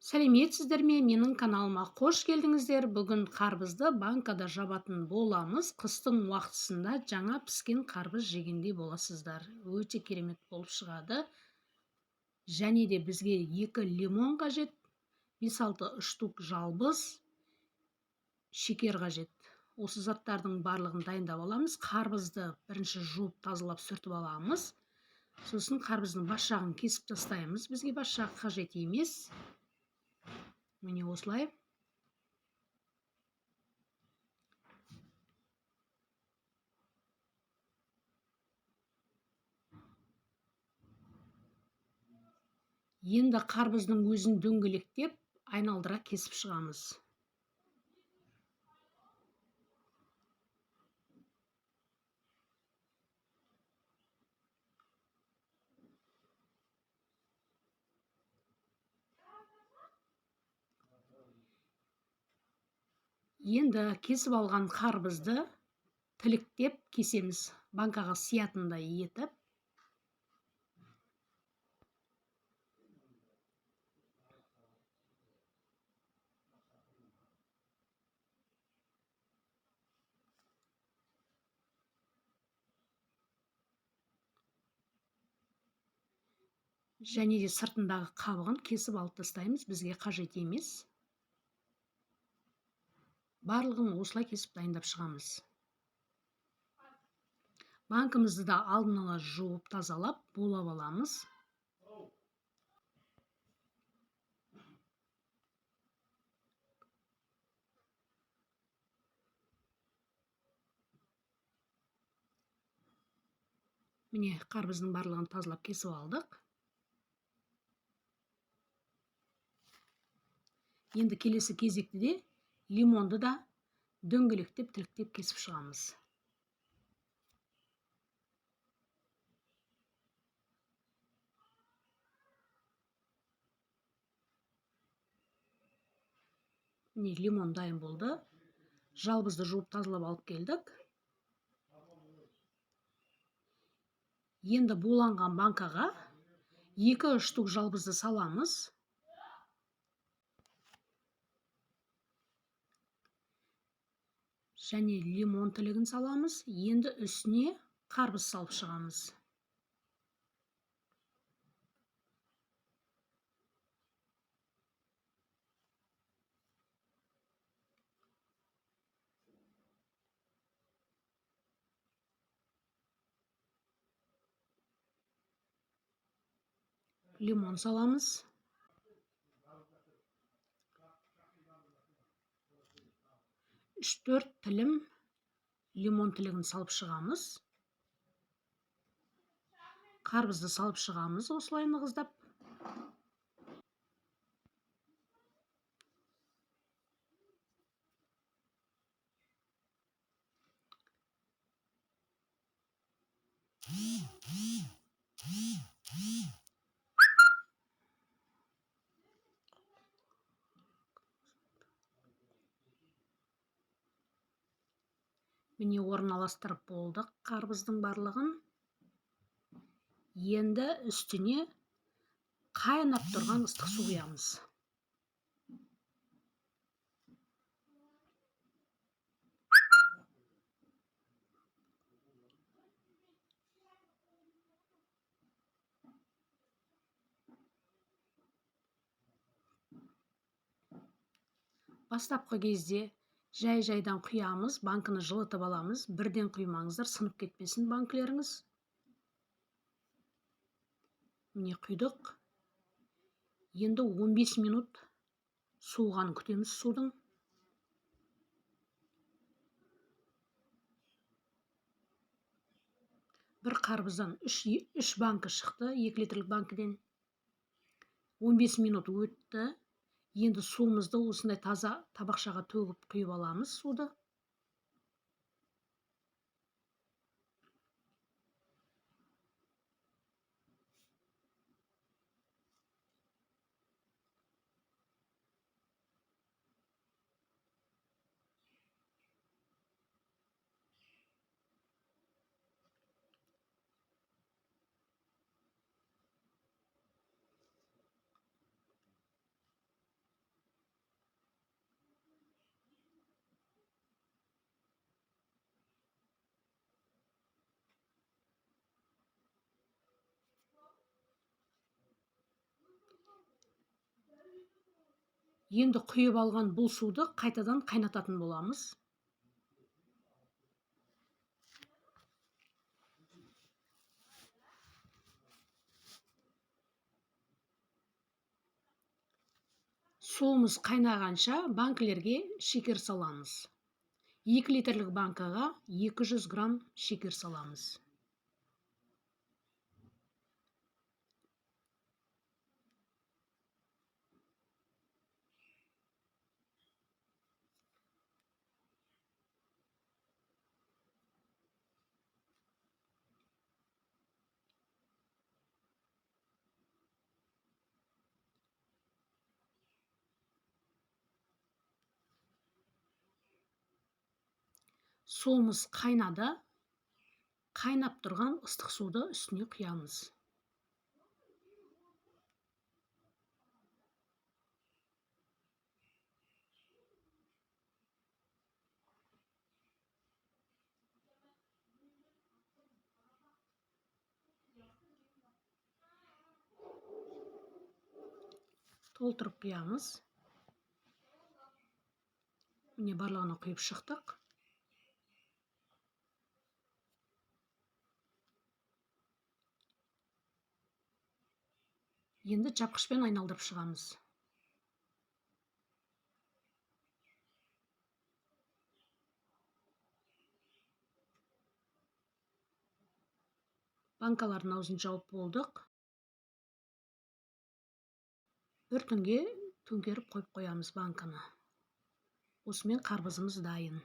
Сәлеметсіздер ме, менің каналыма қош келдіңіздер. Бүгін қарбызды банкада жабатын боламыз. Қыстың уақытысында жаңа піскен қарбыз жегендей боласыздар. Өте керемет болып шығады. Және де бізге 2 лимон қажет, 5-6 штук жалбыз, шекер қажет. Осы заттардың барлығын дайындап аламыз. Қарбызды бірінші жуып, тазалап, сүртіп аламыз. Сосын қарбыздың бас жағын кесіп тастаймыз. Бізге бас жағы қажет емес. Міне осылай. Енді қарбыздың өзін дөңгелектеп, айналдыра кесіп шығамыз. Енді кесіп алған қарбызды тіліктеп кесеміз, банкаға сиятындай етіп. Және де сыртындағы қабығын кесіп алып тастаймыз, бізге қажет емес. Барлығын осылай кесіп дайындап шығамыз. Банкімізді да алдын ала жуып, тазалап, булап аламыз. Міне, қарбыздың барлығын тазалап кесіп алдық. Енді келесі кезекте де лимонды да дөңгелектеп, тіліктеп кесіп шығамыз. Міне, лимон дайын болды. Жалбызды жуып тазалап алып келдік. Енді буланған банкаға 2 штук жалбызды саламыз. Және лимон тілігін саламыз. Енді үстіне қарбыз салып шығамыз. Лимон саламыз. 3-4 тілім лимон тілігін салып шығамыз. Қарбызды салып шығамыз осылай нығыздап. Міне, орналастырып болдық қарбыздың барлығын. Енді үстіне қайнап тұрған ыстық су құямыз. Бастапқы кезде жай-жайдан құямыз, банкіні жылытып аламыз. Бірден құймаңыздар, сынып кетпесін банкілеріңіз. Міне, құйдық. Енді 15 минут суығанын күтеміз судың. Бір қарбыздан 3 банкі шықты, 2 литрлік банкіден. 15 минут өтті. Енді суымызды осындай таза табақшаға төгіп құйып аламыз суды. Енді құйып алған бұл суды қайтадан қайнататын боламыз. Суымыз қайнағанша банкілерге шекер саламыз. 2 литрлік банкаға 200 грамм шекер саламыз. Суымыз қайнады. Қайнап тұрған ыстық суды үстіне құямыз. Толтырып құямыз. Міне, барлығына құйып шықтық. Енді жапқышпен айналдырып шығамыз. Банкалардың аузын жауып болдық. Бір түнге төңкеріп қойып қоямыз банканы. Осымен қарбызымыз дайын.